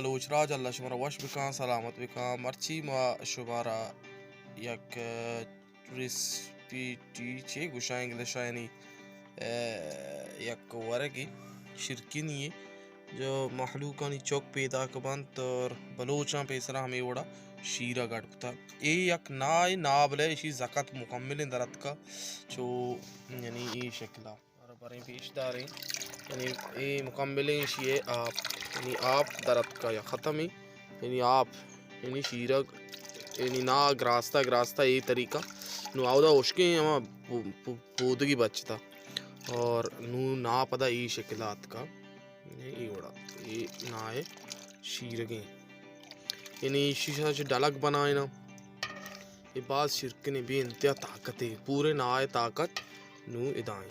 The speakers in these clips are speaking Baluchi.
بلوچ راج، اللہ شمارا وش بکن، سلامت بکن۔ مرچی ما شمارا یک، ریسپی ٹی چے گوشاں انگلش ءَ، یعنی، اے، یک ورگے شیرکنی یے جو مہلوکانی چک پیداک بنت اور بلوچاں پیسرا ہمے وڑا شیرگ اڈ کتا۔ اے یک نائے، نا بلے اشی زکت مکملیں در اتکا، چو یعنی اے شکلا۔ اور بریں پیش داریں، یعنی اے مکملیں اشی اے آپ، یعنی آپ در اتکا یا ختم ایں، یعنی آپ، یعنی شیرگ، یعنی نا گراستا گراستا اے طریقہ۔ نو آودا اشکیں ہما پو-، پو-، پودگی بچتا اور نو نا پدا اے شکل آتکا۔ اے وڑا، اے نائے شیرگیں۔ یعنی ایشی شا چہ ڈلگ بنائینا۔ اے باز شیرکنیں، بے انتہا طاقتے، پورے نائے طاقت نو ادائیں۔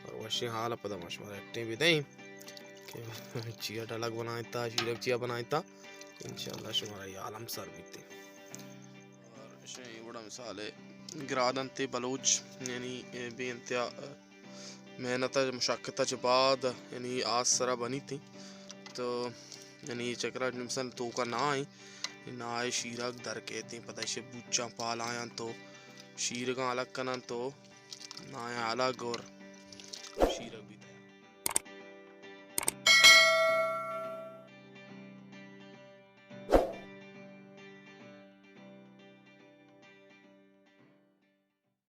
اور وشیں حال پدا ما شمارا اکٹیں بدئیں کہ چیا ڈلگ بنائیتا، شیرگ چیا بنائیتا، انشاءاللہ شمارا اے عالم سر بیتے۔ اور شے اے وڑا مثال ہے، گرادنتے بلوچ، یعنی اے بے انتہا محنت ءُ مشقت ءَ چہ بعد یعنی آس سرا بنیت ایں۔ تو یعنی چکرا مثال توکا نائیں، نائے شیرگ در کیت ایں، پدا ایشی بوچاں پالایاں تو شیرگاں الگ کناں تو نائیں الگ اور